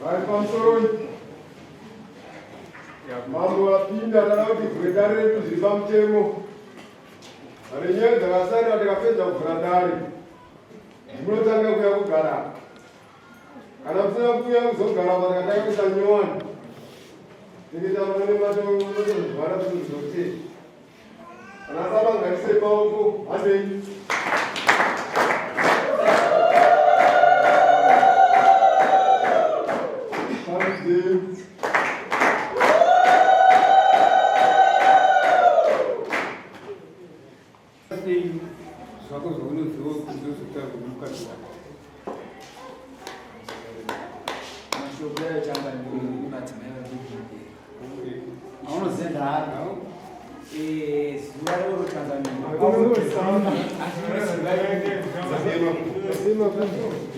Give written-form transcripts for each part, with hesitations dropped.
Vari pamusoroi. Mambo vapinda tada kuti vhure dare redu zviri pamutemo. Pane nyaya dzakasarira tikapedza kuvhura dare. Munotanga kuya kugara. Kana musina kuuya kuzogara apa tikatanga kuisa nyowani. Tinenge taona nematozvara zvinhu zvokuti Kana baba ngaise maoko handei. Handei. Sei zvako zvaunoziva kuti ndozotaurwa nemukadzi wako? Mashoko ayo changa madzimai vari Aunoziva ndahari. Eh, zuva roro changamire.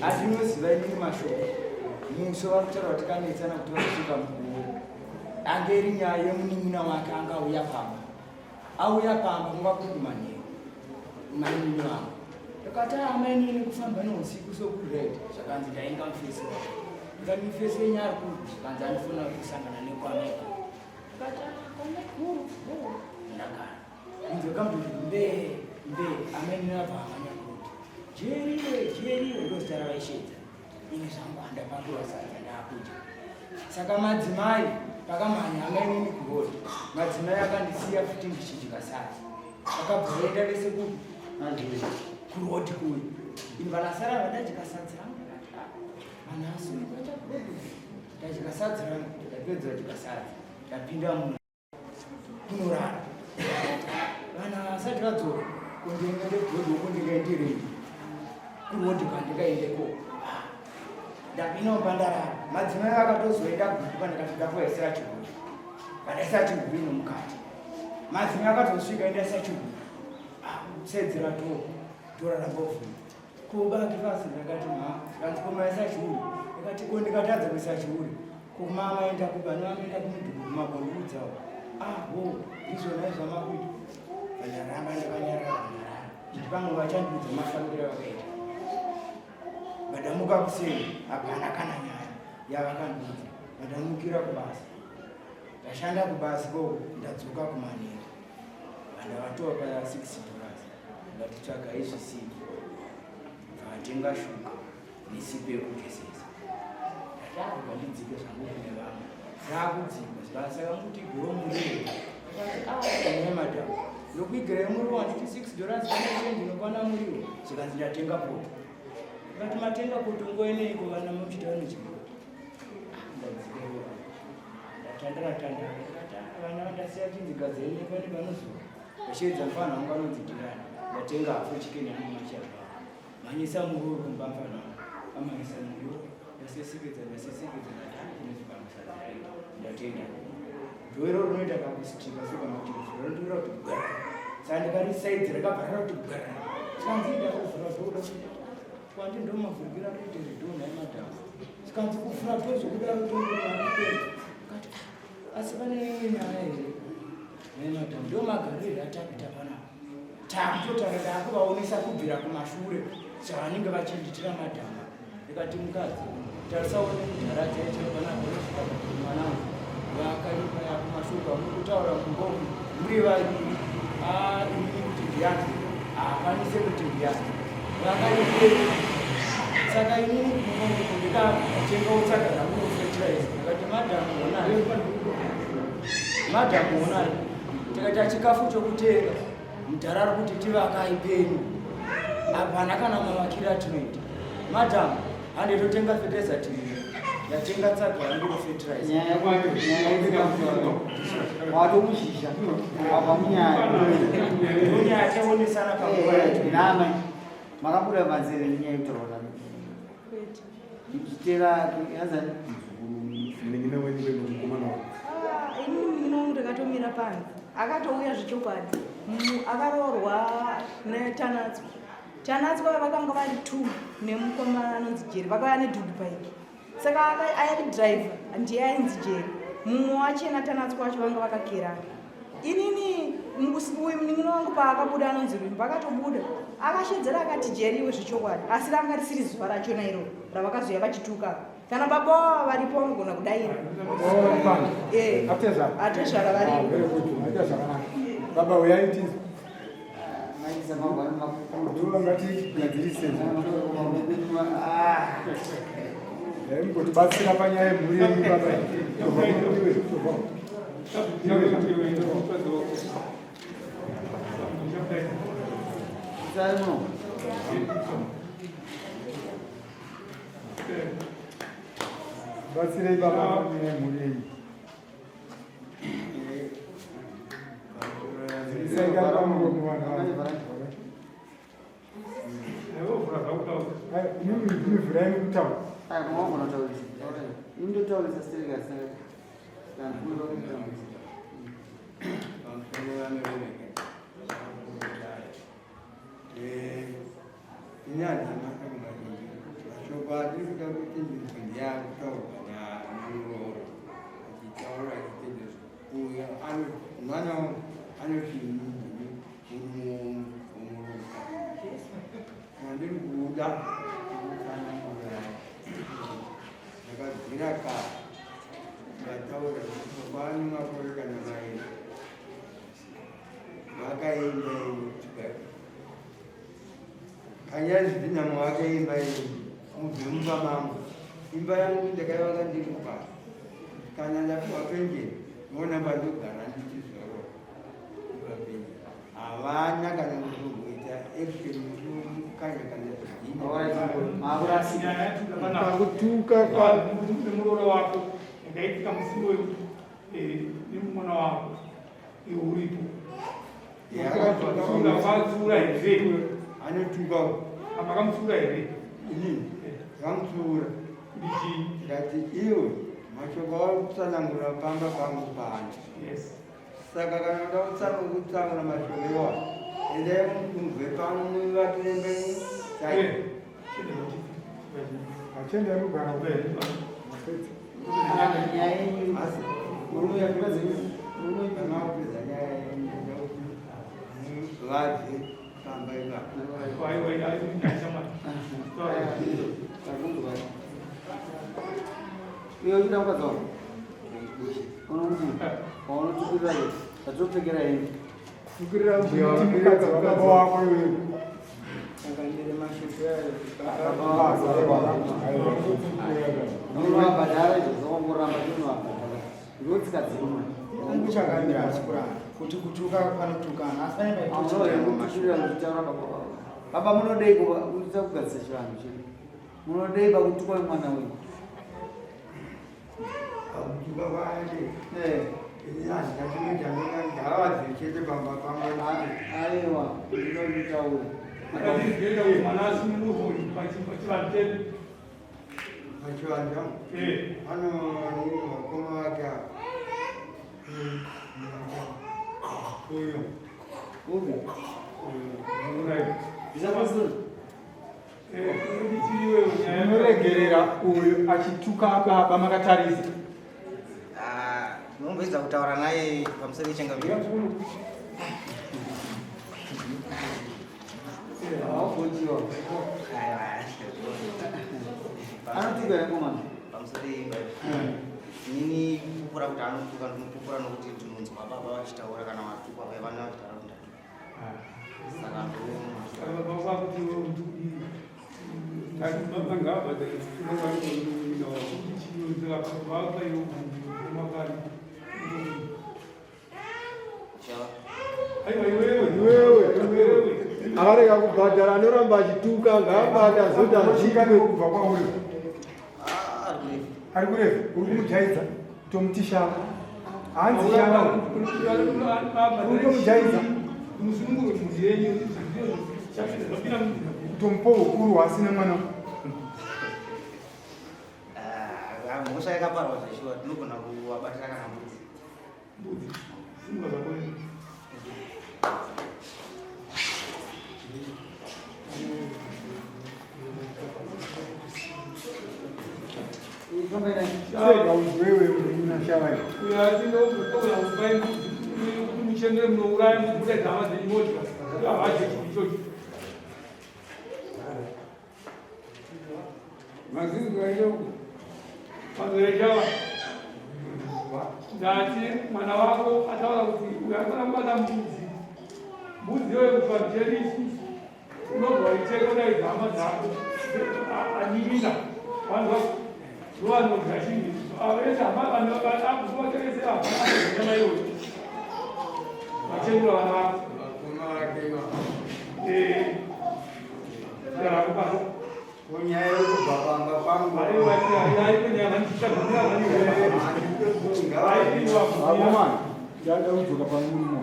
Asi unoziva inini mashoko. Muso vari kutaura kuti kanetsana kuti vazosvika muguwo. Ange iri nyaya yemunin'ina wake anga auya pamba. Auya pamba kunga kuri kumanheru. Mainini vangu. Ndakati ah mainini kufamba neusiku sokured zvakanzi ndainga mufesi wako. Ndikati mufesi wenyu ari kupi zvikanzi anofanira kusangana nekwamaiguru. Ndikati ah kwamaiguru oh ndagara. Inzwa kambuti mbee mbee amainini vabva vamhanya kuti Jeriwe Jeriwe ndozita ravaishedza. Ini zvangu handapakura sadza ndakudya. Saka madzimai pakamhanya amainini kuroad madzimai akandisiya futi ndichidya sadza. Vakabva vaenda vese kupi? Kuroad kuya. Ini vanasara vandadya sadza rangu. Vanhu asuri kuita kuroad. Ndadya sadza rangu, ndapedza kudya sadza. Ndapinda muno kunorara. Vana vasati vadzoka kundingaende kuroad uko ndingaenderei? Kuroad kwandingaende ko. Ndapinda mumba ndarara. Madzimai akatozoenda gutu pandikasvika kuvaisira chiguru. Vandaisa chiguru ino mukati. Madzimai akatosvika indaisa chiguru. Ah, sedzera to torara mbovhu. Ko baki fasi ndakati ma kanzi ko maisa chihuri. Ndakati ko ndikatadza kuisa chihuri. Ko mama enda kuba noamenda kumudhuku kumakondiudza. Ah, ho, ndizvona zvamakuita. Ndaramba ndakanyarara nyarara. Nditi pamwe vachandiudza mafambiro avakaita. Vadamuka kuseni hapana kana nyaya yavakandiudza. Vadamukira kubasa. Ndashanda kubasa ko ndadzoka kumanheru. Vandavatora pa 6 dollars. Ngatitsvaga izvi sipo. Vatenga shuga nesipo yekugezesa. Ndati ngandidzike zvangu kune vamwe. Dzakudzika zvikasaka muti igiro muriwo. Ndakati ah nhai madam. Ndokuigirai muriwo handiti 6 dollars pane change inokwana muriwo. Zvikanzi ndatenga poto. Ndikati matenga poto nguva ineiko vana muchiti vanodya. Ndadzika ipapo. Ndatandara tandara. Ndikati ah vana vandasiya chinzi gadzirei nepane panozuva. Ndasheedza mfana wangu anonzi Dirani. Ndatenga hafu chicken yangu machapa. Mhanyisa muriwo kumba mfana wangu. Amhanyisa muriwo. Ndasesekedza ndasesekedza ndati ah chinonzi pano sadza raita. Ndatenda. Dhoo iro rinoita kakusitika so kana kuti kuvhura rinotoita kuti gwara. Saka ndikarisaidzi rakabva rara kuti gwara. Sikanzi ndakuvhura dhoo ndakuti kwandi ndomavhurikira anoita iri dhoo nhai madhamu. Sikanzi kuvhura dhoo zvekudaro toaapenda. Kati ah asi pane imwe nyaya here? Nhai madhamu ndomagariro atakuita panapa. Takutotaura takuvaonesa kubvira kumashure zvavanenge vachindiitira madhamu. Ndikati mukadzi tarisa uone mudhara chaicho panapa unosvika kuti mwanangu vakaipa yako mashoko amuri kutaura mumba umu muri vaviri ah, inini kuti ndiyani haakwanise kuti ndiyani vakaipei saka inini kumba uku ndikatenga utsaga rangu fertilizer ndikati madhamu honai madhamu honai tikaita chikafu chokutenga Mudhara ari kuti tivakai penyu. Hapana kana mavakiro atinoita. Madam, hande totenga fertilizer tiri. Ndatenga tsaga yangu fertilizer. Nyaya kwacho, nyaya yedu watomuzhizha wabva munyaya. Ndonyaya chaonesana panguva yacho. Nama makabuda panze nenyaya yekutaura Kwete. Muchitera yazani Munin'ina wenyu wenu mukomana wangu. Ah, ini munin'ina wangu ndakatomira panze. Akatouya zvechokwadi. Akaroorwa neTanatswa. Tanatswa vakanga vari two nemukomana anonzi Jerry. Vakauya nedhudhu bike. Saka aidriver ndiye ainzi Jerry. Mumwe wachena Tanatswa wacho vanga vakakerana. Inini uyu munin'ina wangu paakabuda anonzi Rwimbo akatobuda akashedzera akati Jerry iwe zvechokwadi asi ranga risiri zuva rachona iroro ravakazouya vachituka. Kana baba wava varipo vanogona kudaira. Eh, atezvara varipo. Baba uyai tizi. Ngatigadzirise. Mumbotibatsira panyaya yemhuri yenyu baba. Batsirei baba panyaya yemhuri yenyu. Mashoko andiri kuda kuti ndiyakutaurwa namuroora achitaura achitendezwa uyo mwana anoti muruka andiri kuda kutsanangura ndakabvira kare ndataura kuti makore kana mairi vakaenda kanyazvidinamo vakaimba mubve mumba mangu imba yangu ndakaivaka ndiri kubasa kana ndapiwa penjeni noona pandogara ndichizorora papenjeni havana kana kuzoita action kanya kana zvidhina Pakutuka nemuroora wako yakaitika musi iwoyo nemwana wako iwe uripo wakatsiura here? Anotuka. Makamutsiura here? Inini kamutsiura kuti chii? Ndati iwe mashoko auri kutsanangura pamba pangu pano. Saka kana uda kutsanangura mashoko iwayo, endai mubve pano muvakire mbenyu. Achiendai mugara. Asi kana wapedza nyaya yenyu ndoda kuti vabve pamba ipapo. Iwe uchida mukadzi wako unomuti waunotukirira zvatopfekera hembe. Tukirira mbuya mukadzi wababa wako iwewe. Saka ndere mashoko ayo. Unovabhadhara izvozvo wangoramba unovabhadhara ndotsika dzimwe. Kuchakanira asi kuramba kuti kutuka panotukana asi pane paitotukirira kutaura baba wako. Baba munodei kuita kugadzisa chivanhu chedu? Munodei pakutukwa mwana wenyu? Pakutuka kwacho ini handina chimwe chandinga chete pamba pangu. Aiwa, ndinotaura. Mwana asunungurwa pachivanhu chedu. Pachivanhu ano vakoma vake ava uyo Upi? Munoregerera uyu achituka baba makatarisa? Tinomboedza kutaura naye pamusoro pechangamire. Haugochiwa. Anotuka here komana? Pamusoro peimba inini kupupura kuti anotuka ndinopupura nokuti ndinonzwa baba vachitaura kana vatukwa vai vana vachitaura kuti ndatuka. Saka Iwewe akarega kubhadhara anoramba achituka ngaabate azoti azvikwe kubva kwauri. Ari kurefu, uri kumujaidza kutomuti shava. Hanzi shava uri kutomujaidza kutomupa ukuru hwaasina mwana. Mhosva yakaparwa zveshuwa tinogona kuvabatira kana mbudzi. Sega uzwewe una shava iyi. Muchenere munouraya mubuda dzama dzenyu modya havadye chinhu ichocho. Mazinzwa iloko. Mazorejawa. Ndati mwana wako ataura kuti uyo anofanira kubata mbudzi. Mbudzi iyoyo kuti vanhu chedu isusu unobva waiteka udaidza hama dzako anyimina vanhu ndovanodya chinhu vese hama vanhu vatekesera hapana nyama iyoyo vachengura vana vako. Eh. Gara pasi. Kunyaya yekubva pamba pangu. Akomana, ndada kudzoka pamurume.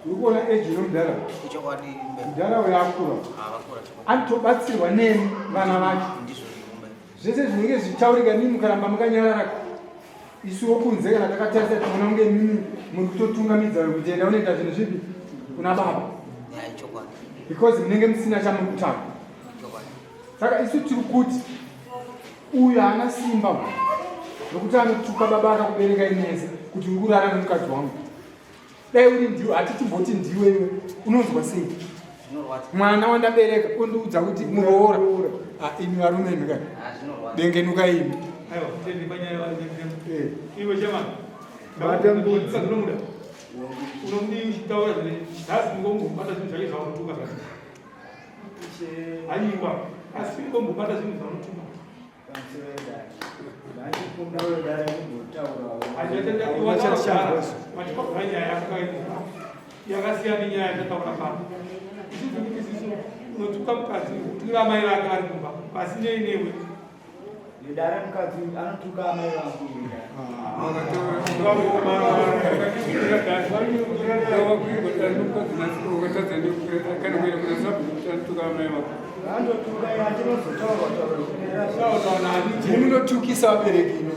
Uri kuona age yemudhara? Ichokwadi Mudhara uyo akura. Vakura chokwadi. Anotobatsirwa nemi vana vacho. Ndizvo zvikumbe. Zvese zvinenge zvichitaurika mimi mukaramba mukanyarara isuwo kunze kana takatarisa tinoona kunge mimi muri kutotungamidza kuti enda unoita zvinhu zvipi kuna baba Ya ichokwadi. because munenge musina chamuri kutaura. Chokwadi. Saka isu tiri kuti uyu haana simba uyu nokuti anotuka baba akakubereka inese kuti uri kurara nemukadzi wangu. Dai uri ndiwe, hatitimboti ndiwe iwe, unonzwa sei? Zvinorwadza. Mwana wandabereka undiudza kuti muroora. Ah, imi varume imi kai. Ah, zvinorwadza. Dengenuka imi. Aiwa, tende panyaya Eh. Iwe chama. Bata mbudzi. Unomuda. Unomudi uchitaura zvine nhasi ngombobata zvinhu zvake zvaunotuka zvake. Aiwa, asi ngombobata zvinhu zvaunotuka. Ndachikumbira dare kumbotaurawo. Wachipagura nyaya yako yakasiyana nenyaya yatataura pano. Isusu kuti isusu unotuka mukadzi utukira amai vake vari kumba pasinei newe. Dare mukadzi uyu anotuka amai vangu uyu dare. Vandotuka iye achinozotaurwa taurwa. Ndimi munotukisa vabereki imi.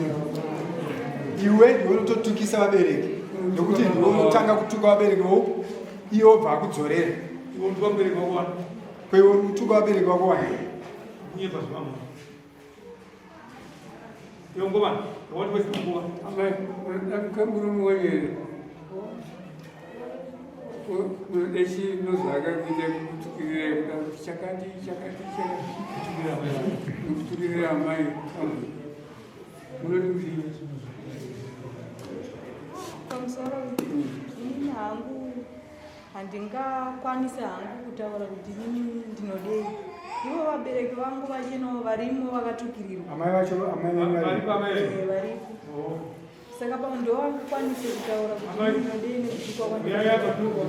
Iwe ndiwe unototukisa vabereki nokuti ndiwe unotanga kutuka vabereki wo iye obva akudzorera. Iwe unotuka mubereki wako wani. Kweiwe uri kutuka vabereki vako wani. Kunyepa zvevamwe. Iwe ngoma, wati wese nguva. Murume wenyu unodechi nozvaka kuita kutukirira kuda kuti chakati chakati chakati kutukirira amai vangu munoti kudii? Pamusoro, inini hangu handingakwanisi hangu kutaura kuti inini ndinodei. Ivo vabereki vangu vachino varimo vakatukirirwa. Amai vacho amai venyu Varipo amai Eh, varipo. Saka pamwe ndovangakwanise kutaura kuti Amai. ndinodei nekutukwa Uyai apa tuko.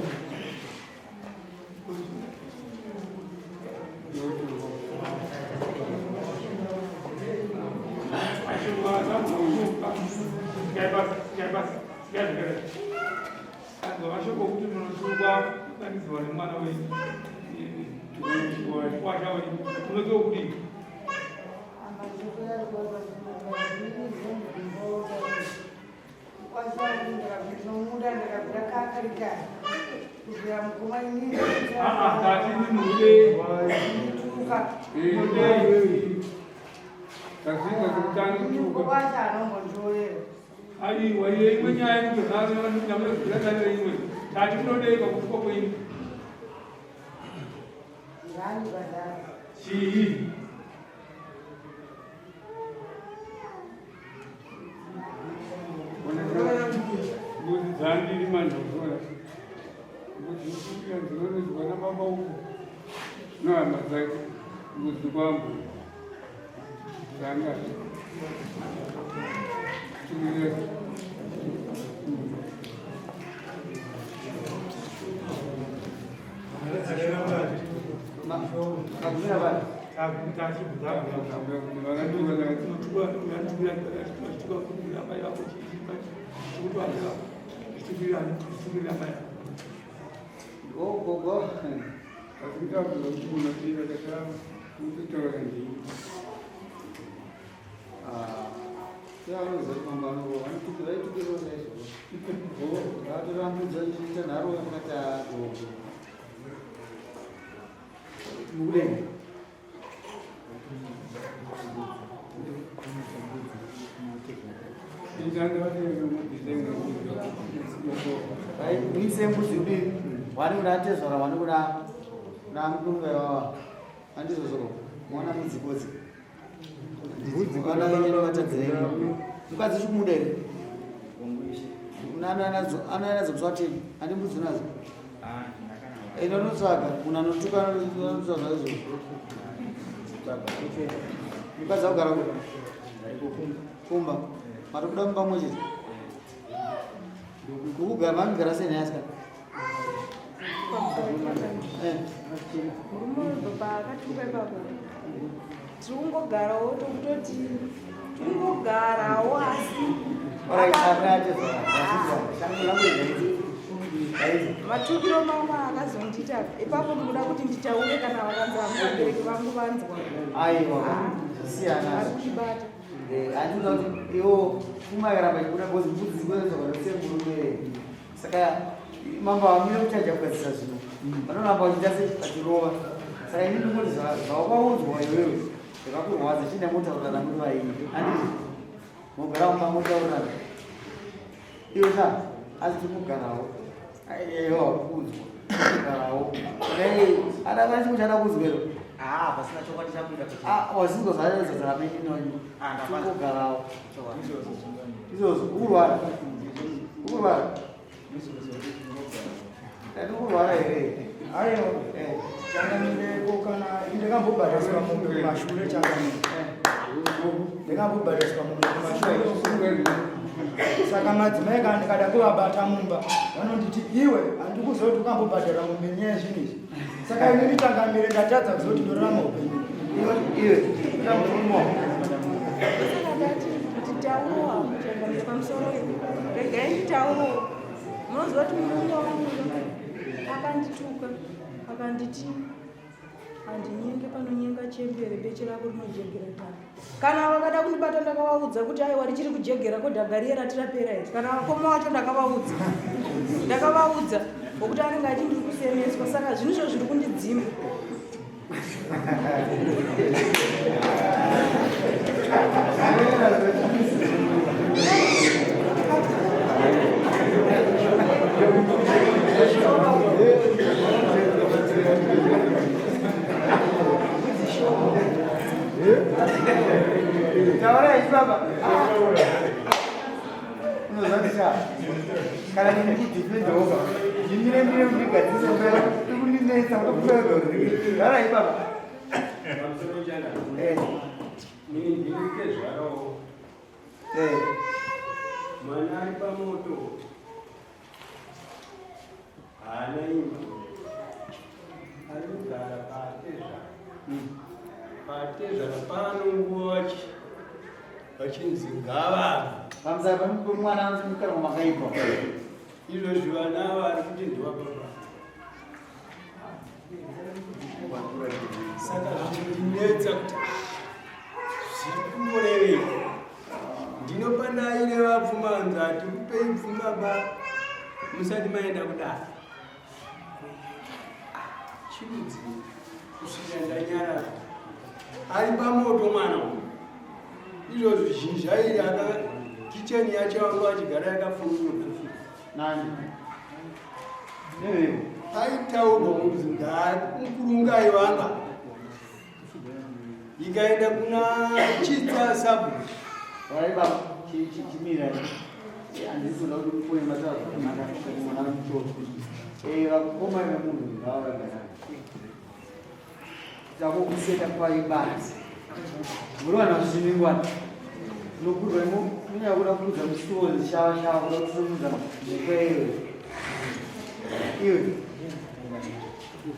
Mashoko okuti munotukwa kudangidzwa nemwana wenyu kwasha wenyu unotiwa kudii? Tati munodei? Munodei? Tazvinza kuti Aiwa, iye imwe nyaya yekuti imwe. Tati munodei pakutukwa kwenyu? Chii? Mbudzi dzandiri manhozora mbudzi kuya dzinonizwa nababa uku nohama dzake mbudzi kwambo dzanga Magumira bani. Gogo. Vatorambudza chiita nharo yakati agogo. Mukudenga. Muise mbudzi mbiri. Wani kuna atezvara wani kuna kuna mukuru vaivava. Handizvo zvoko. Muona mudzikodzi. Mbudzi Vana venyu vatadzirei? Mukadzi chikumuda here? Ananadzo muswateni ane mbudzi nadzo? Enda unotsvaga munhu anotuka anotsvaga izvozvo. Mukadzi akugara kumba. Matobuda mumba mwe chete. Kukugara makugara sei nhai asikana? Murume uyu paakatuka ipapo tiri kungogarawo tokutoti tiri kungogarawo asi matukiro mamwe akazondiita ipapo ndikuda kuti nditaure kana vakanzi vabereki vangu vanzwa aiwa zvasiyana ari kundibata handikuda kuti iwo pfuma yakaramba ichibuda because mbudzi dzikuenza murume saka mambo havamire kuchaja kugadzisa zvinhu vanoramba vachiita se vachirova saka ini ndingoti zvawakaudzwa iwewe zvakakurwadza chienda motaurirana muri vairi handiti mogara mumba motaurirana iwe sa asi tikugarawo aiwa kuudzwa kugarawo adakana chimwe chada kuudzwa ero Ah, pasina chokwadi chakuita kuti. Ah, wazinzwa zvaaiza zvaameninonyi. Ah, ndapanzwa. Tikugarawo. Izvozvo ukurwara. Ukurwara. Ndati ukurwara here? Aiwa, changamireko kana ndakambobhadhariswa mombe kumashure changamire. Ndakambobhadhariswa mombe kumashure. Saka madzimai kana ndikada kuvabata mumba vanonditi iwe handikuziva kuti ukambobhadhara mombe nyaya zvinhu izvi. Saka inini changamire ndatadza kuziva kuti ndorarama upenyu. Iwe iwe unomurume wako. Saka ndati nditaurewo changamire pamusoro regai nditaurewo munoziva kuti murume wangu akandituka akanditi handinyenge panonyenga chembere beche rako rinojegera dhaka kana vakada kundibata ndakavaudza kuti aiwa richiri kujegera ko dhaga riye rati rapera here kana vakoma wacho ndakavaudza ndakavaudza ngokuti anenge achi ndiri kusemeswa saka zvinhu izvo zviri kundidzimba Taura ichi baba. Unozvandisa. Kana ndini kudefenda woga. Ndimire ndire kundigadzirisa mbera. Kundinetsa kutokufega. Taura ichi baba. Pamusoro chana. Eh. Mini ndiri tezvarawo. Eh. Mwana ari pamoto. Haana imba. Ari kugara patezvara. Patezvara pano nguva vachinzi ngavabve. Pamusana pemwana anonzi mukanwa makaipa. Izvozvi vana ava ari kuti ndiwababa. Saka zvinondinetsa kuti zviri kumborevei. Ndinopa ndaireva pfuma hanzi hatikupei pfuma ba musati maenda kudare. Chirudzi kusvika ndanyarara. Ari pamoto mwana uyu. Izvozvi zhizha iri aka kicheni yacho vanga vachigara yakapfunyuka. Nani? Newewo. Aitaurwa kunzi mukurungai vanga. Ikaenda kuna Chitsa sabhuku. Vai baba, chimira. Handisi kuda kuti mupone mataura zvakanaka kuti mwana mutoro. Eh, vakoma vemunhu ngava vagara. Takukuseta kwai basi. Muri vanhu vazviningwana. Unokurwa imo, kunyanya kuda kuudza musuwo shava shava kuda kusimudza mhepo iwe. Iwe.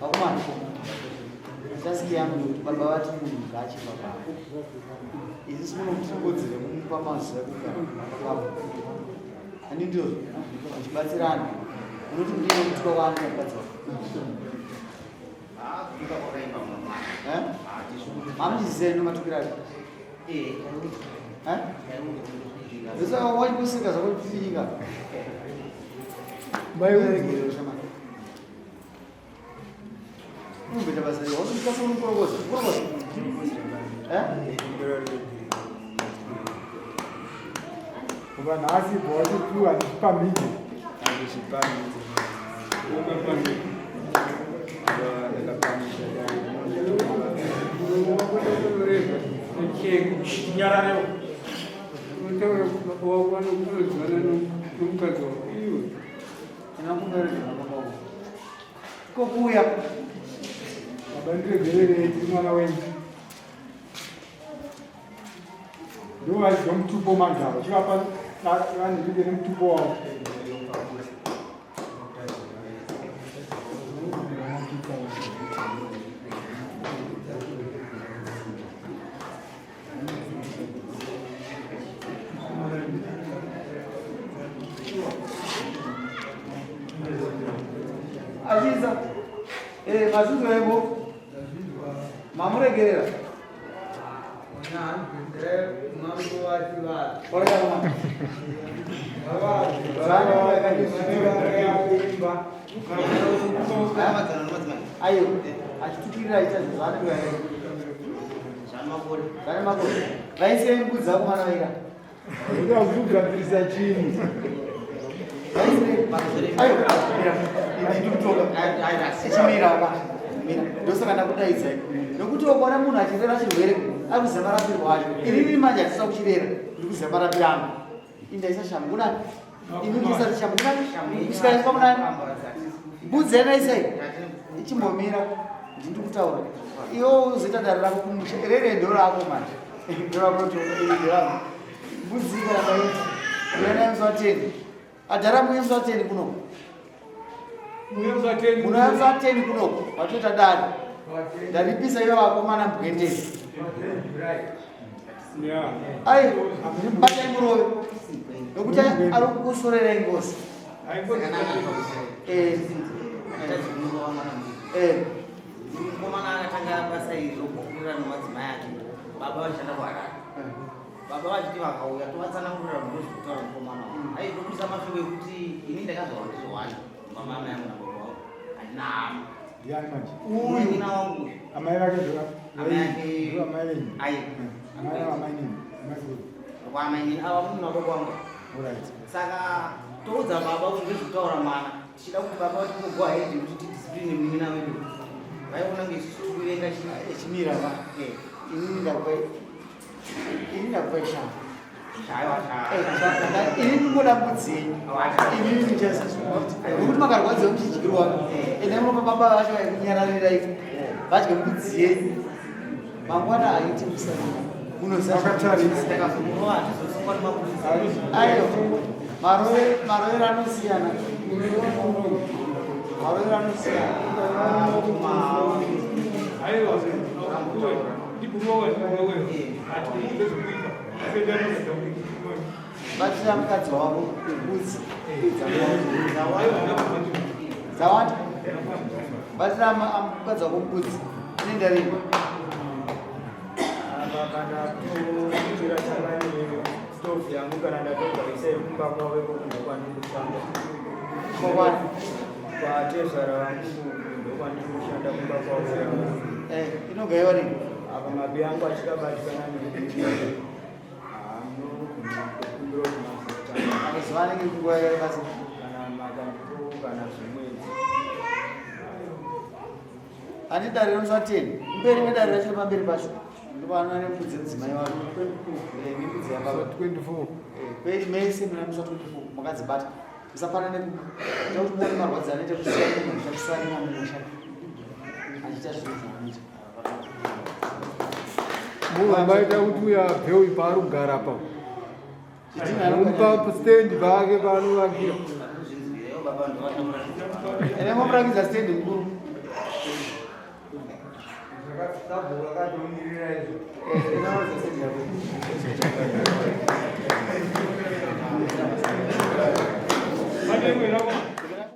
Vakomana. Taski yangu ndekuti baba vati munhu ngaachipa baba. Isu munomutingodzire mumupa mazuva ekugara pamba. Ani ndizvo tichibatsirana. Unoti kudii nokutuka kwaanoita mukadzi wako? Eh? Hamuchiziva ino matukiro acho? Eh? Saka wachikuseka zvako chipfinyika. Mai shamani. Unomboita basa rei? Wakuti unokorokoza. Ukorokoza. Eh? Kubva nhasi bva wachituwa ndichipamhidze. Handizvipamhidze. Ndakapamhidza dai. Nyararewo. Unotaura kuti baba wako anokunodzana nomukadzi wako iwe. Kokuya. Baba ndiregererei tiri mwana wenyu. Ndovadya mutupo manje ava. Chivapa vanhu vige nemutupo wavo. Achiza. Eh, mazvinzwa ebo. Mamuregerera. Ayo, achitukirira aita zvinhu zvaanenge zvane makore. Vaisei mbudzi dzako mwana vaira. Unoda kugadzirisa chinhu. Ayo, mira. Ndikutoka. Chimira apa. Mira. Ndosaka ndakudaidzai. Nokuti ukaona munhu achirera chirwere, ari kuziva marapirwo acho. Inini manje handisina kuchirera, ndiri kuziva marapiro angu. Ini ndaisa shamhu kunani? Ini ndisati shamhu kunani? Kusvika yaiswa kunani? Mbudzi yanaisai. Ichimbomira. Ndiri kutaura. Iwe uzoita dare rako kumusha. Rere ndo rako manje. Ndo rako ndo rako. Mbudzi kana maita. Uya musi wa 10. Adhara muye musi wa 10 kuno. Muye musi wa 10. Munoya musi wa 10 kuno. Watoita dare. Ndaripisa iwe vakomana mbwendeni. Ai, batai murove. Nokuti ari kukusorerai ngozi. Eh. Eh. Mukomana akatanga basa iri rokukurira nemadzimai ake, baba vachishanda kuHarare. Baba vachiti vakauya tovatsanangurira ndozvekutaura mukomana wangu. Ai ndokuisa mashoko ekuti ini ndakazvarwa ndizowani mama amai angu nababa vangu handina hama. Ndiani manje? Uyu munin'ina wangu uyu. Amai vake ndo Amai ake ndo amai venyu. Ai. Amai ava amai nini? Amai guru. Kwa amai nini ava munhu wababa wangu. Alright. Saka toudza baba kuti ndezvekutaura mwana tichida kuti baba vati go ahead kuti tidiscipline munin'ina wedu. Vaiona kunge isusu kuvenga chi Chimira va. Eh. Inini ndakupa ini ndakupa shamhu. Aiwa Ini ndingoda mbudzi yenyu. Inini ndichaisa zvinoita. Nokuti makarwadziwa muchidyirwa. Endai munopa baba vacho vaikunyararira ivo. Vadye mbudzi yenyu. Mangwana haiti musana. Munoziva Takazomurowa hatizosungwa nemapurisa. Ayo. Marovero anosiyana. Marovero anosiyana. Aiwa, ndikurowa ndikurowe. Hatiite zvekuita. Batira mukadzi wavo mbudzi. Dzawanda. Batira mukadzi wako mbudzi. Inoenda rini? Apa kana totora chakani stove yangu kana ndatogarisa yekumba kwavo ikoko ndokwandiri kushanda. Kwakwani? Kwatezvara vangu ndokwandiri kushanda kumba kwavo. Eh, inogaiwa rini? Apa mabi angu achikabatikana nekumbira kuti mazotanga. Mazuva anenge nguva yarebasa. Kana makandipo kana zvemwedzi. Handi dare romusi wa 10. Mberi kwedare racho pamberi pacho. Ndopanoona nembudzi yemudzimai wako. Eh, nembudzi yababa. 24. Eh, mese muna musi wa 24 makadzibata. Musafanana nekuba. Ita kuti muone marwadzo anoita kusiya munhu achiita mumusha. Achiita zvinhu zvaanoita. Munhu ambaita kuti uyo abve uyu paari kugara apa. Mupa stand pake paanovakira. Ene momurakidza stand mukuru. Sabhuku akatomirira izvo. Eh, inoratidza stand yako.